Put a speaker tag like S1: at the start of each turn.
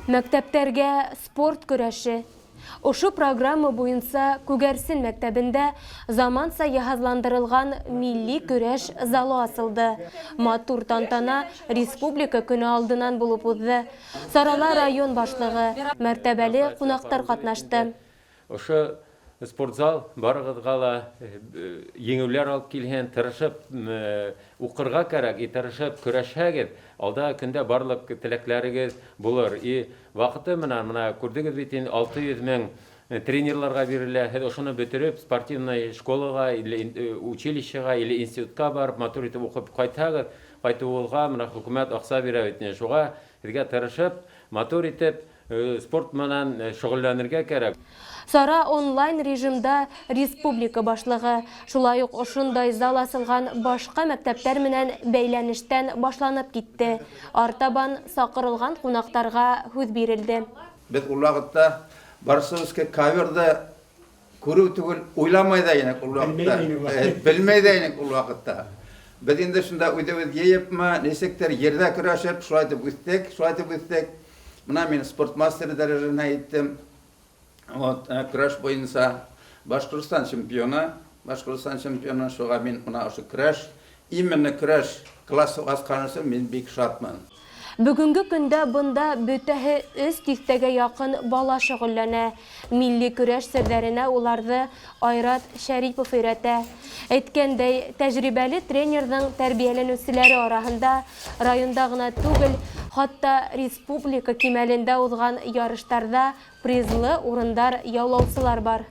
S1: Мәктәптәргә спорт көрәше. Ошо программа буйынса Күгәрсен мәктәбендә заманса йыһазландырылған милли көрәш залы асылды. Матур тантана Республика көне алдынан булып узды. Сарала район башлыгы, мәртәбәле кунактар катнашты.
S2: Ошо спортзал барыгыҙға ла еңеүләр алып килһен, тырышып уҡырға кәрәк, и тырышып көрәшһәгеҙ, алдағы көндә барлыҡ теләкләрегеҙ булыр. И ваҡыты менән, мына күрҙегеҙ бит инде, 600 мең тренерларға бирелә, һеҙ ошоно бөтөрөп, спортивный школаға или училищеға или институтҡа барып, матур итеп уҡып ҡайтһағыҙ, ҡайтыуығыҙға мына хөкүмәт аҡса бирә бит инде. Шуға һеҙгә тырышып, матур итеп спорт менән шөғөлләнергә кәрәк.
S1: Сара онлайн режимда республика башлыгы, шулай ук ошондай зал асылған башҡа мәктәптәр менән бәйләнештән башланып китте. Артабан саҡырылған ҡунаҡтарға һүҙ бирелде.
S3: Беҙ ул ваҡытта Барсовский коверҙы күреү түгел, уйламай ҙа инек ул ваҡытта. Белмәй ҙә инек ул ваҡытта. Беҙ инде шунда үҙебеҙ йыйыпмы, нисектер ерҙә көрәшеп, шулай итеп үҫтек, шулай итеп үҫтек. Мына мин спорт мастеры дәрәжәһенә еттем. Вот, көрәш буйынса Башҡортостан чемпионы, Башҡортостан чемпионы, шуға мин мына ошо көрәш, именно көрәш классы асҡан өсөн мин бик шатмын.
S1: Бөгөнгө көндә бында бөтәһе өс тиҫтәгә яҡын бала шөғөлләнә. Милли көрәш серҙәренә уларҙы Айрат Шәрипов өйрәтә. Әйткәндәй, тәжрибәле тренерҙың тәрбиәләнеүселәре араһында районда ғына түгел, хатта республика кимәлендә уҙған ярыштарҙа призлы урындар яулаусылар бар.